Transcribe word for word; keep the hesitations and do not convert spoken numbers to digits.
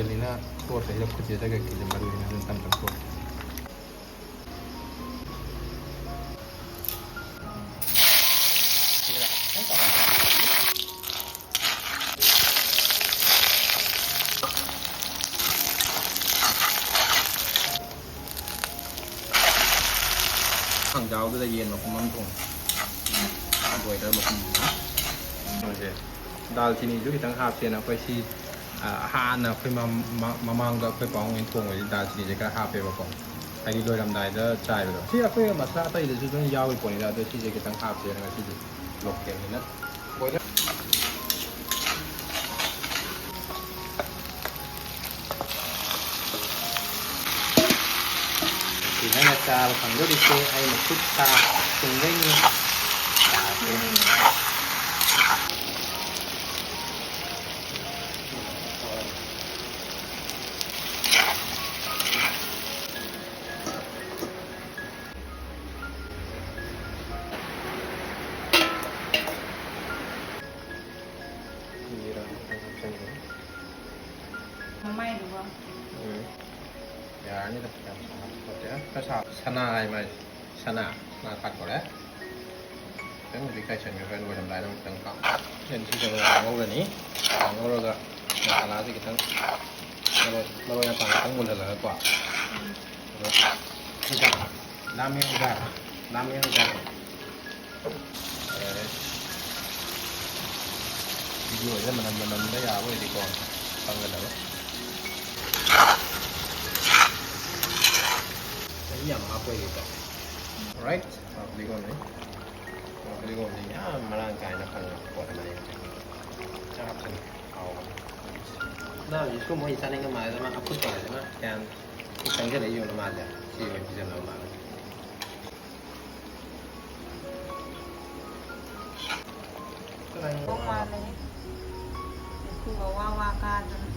ꯀꯩꯅꯣꯅ ꯇꯣꯠꯄꯁꯤꯗ ꯈꯨꯠꯁꯤꯗ ꯀꯩꯀꯩꯁꯦ ꯃꯔꯨ ꯑꯣꯏꯅ ꯑꯗꯨꯝ ꯇꯞ ꯇꯞ ꯇꯣꯠ꯫ ꯈꯥꯡꯖꯥꯎꯗꯨꯗ ꯌꯦꯟ ꯃꯄꯨꯝ ꯑꯃ ꯊꯣꯡꯉꯦ꯫ ꯕꯣꯏꯂꯔ ꯃꯄꯨꯝ ꯑꯃ꯫ ꯀꯩꯅꯣꯁꯦ, ꯗꯥꯜ ꯆꯤꯅꯤꯁꯨ ꯈꯤꯇꯪ ꯍꯥꯞꯁꯦꯅ ꯑꯩꯈꯣꯏ ꯁꯤ, ꯑ, ꯍꯥꯟꯅ ꯑꯩꯈꯣꯏ ꯃ-, ꯃ-, ꯃꯃꯥꯡꯗ ꯑꯩꯈꯣꯏ ꯄꯥꯕꯨꯡ ꯍꯣꯏꯅ ꯊꯣꯡꯕꯁꯦ ꯗꯥꯜ ꯆꯤꯅꯤꯁꯦ ꯈꯔ ꯍꯥꯞꯄꯦꯕꯀꯣ꯫ ꯍꯥꯏꯗꯤ ꯂꯣꯏꯔꯝꯗꯥꯏꯗ ꯆꯥꯏꯕꯗꯣ꯫ ꯁꯤ ꯑꯩꯈꯣꯏ ꯃꯁꯂꯥ ꯑꯇꯩꯗꯁꯨ ꯑꯗꯨꯝ ꯌꯥꯎꯔꯤ ꯄꯣꯠꯅꯤꯗ, ꯑꯗꯣ ꯁꯤꯁꯦ ꯈꯤꯇꯪ ꯍꯥꯞꯁꯦꯅ ꯉꯁꯤꯗꯤ ꯂꯣꯀꯦꯜꯅꯤꯅ꯫ ꯕꯣꯏꯂꯔ꯫ ꯁꯤ ꯅꯪꯅ ꯆꯥꯕ ꯐꯪꯗꯣꯔꯤꯁꯦ ꯑꯩꯅ ꯈꯨꯠ ꯁꯥ ꯊꯨꯝꯗꯩꯅꯤ꯫ ꯆꯥꯁꯦ꯫ ꯃꯃꯥꯏꯗꯨꯕꯣ? ꯎꯝ꯫ ꯌꯥꯔꯅꯤꯗ, ꯌꯥꯝ ꯁꯥꯕ ꯈꯣꯠꯇꯦ꯫ ꯈꯔ ꯁꯥ-, ꯁꯅꯥ ꯍꯥꯏ ꯃꯥꯏꯁꯦ꯫ ꯁꯅꯥ, ꯁꯅꯥ ꯊꯥꯛꯇꯣꯔꯦ꯫ ꯈꯤꯇꯪ ꯍꯧꯖꯤꯛ ꯀꯥꯏꯁꯟꯈ꯭ꯔꯦ, ꯍꯣꯔꯦꯟ ꯂꯣꯏꯔꯝꯗꯥꯏꯗ ꯑꯃꯨꯛ ꯈꯤꯇꯪ ꯀꯥꯞ-, ꯁꯤ ꯁꯤꯗ ꯉꯧꯔꯅꯤ꯫ ꯉꯧꯔꯒ ꯃꯁꯥꯂꯥꯁꯦ ꯈꯤꯇꯪ ꯃꯔꯣꯏ, ꯃꯔꯣꯏ ꯃꯄꯥꯡ ꯈꯤꯇꯪ ꯃꯨꯜꯍꯜꯂꯒꯀꯣ꯫ ꯑꯗꯣ ꯁꯤꯗ ꯂꯥꯃꯦꯟꯒ, ꯂꯥꯃꯦꯟꯒ꯫ ꯌꯥꯔꯦ꯫ ꯚꯤꯗꯤꯑꯣꯁꯤꯗ ꯃꯅꯝ ꯃꯅꯝꯗ ꯌꯥꯕ ꯑꯣꯏꯗꯤꯀꯣ, ꯈꯪꯒꯗꯕ꯫ ꯆꯍꯤ ꯌꯥꯝ ꯍꯥꯞꯄꯣꯏꯒꯦꯀꯣ꯫ Alright, ꯐꯗꯤꯒꯣꯝꯅꯤ꯫ ꯐꯗꯤꯒꯣꯝꯁꯤ ꯌꯥꯝ ꯃꯔꯥꯡ ꯀꯥꯏꯅ ꯐꯪꯕ ꯄꯣꯠ ꯑꯃꯅꯤ꯫ ꯆꯥꯛ ꯍꯥꯞꯆꯤꯜꯂꯨ꯫ ꯍꯥꯎꯕꯅꯤ꯫ ꯅꯪ ꯍꯧꯖꯤꯛ ꯁꯨꯝ ꯃꯣꯏ ꯆꯥꯅꯤꯡꯕ ꯃꯥꯜꯂꯦ, ꯃꯥ ꯑꯐꯨꯠꯄ ꯍꯥꯏꯁꯦ ꯃꯥ ꯀꯌꯥꯝ ꯆꯪꯁꯤꯜꯂꯛꯏ ꯌꯦꯡꯉꯣ ꯃꯥꯁꯦ꯫ ꯁꯤ ꯑꯣꯏꯅ ꯄꯤꯖꯅꯕ ꯃꯥꯜꯂꯦ꯫ ꯀꯅꯥ ꯌꯦꯡꯉꯣ? ꯃꯥꯜꯂꯦ꯫ ꯃꯈꯨꯒ ꯋꯥ ꯋꯥ ꯀꯥꯗꯅ꯫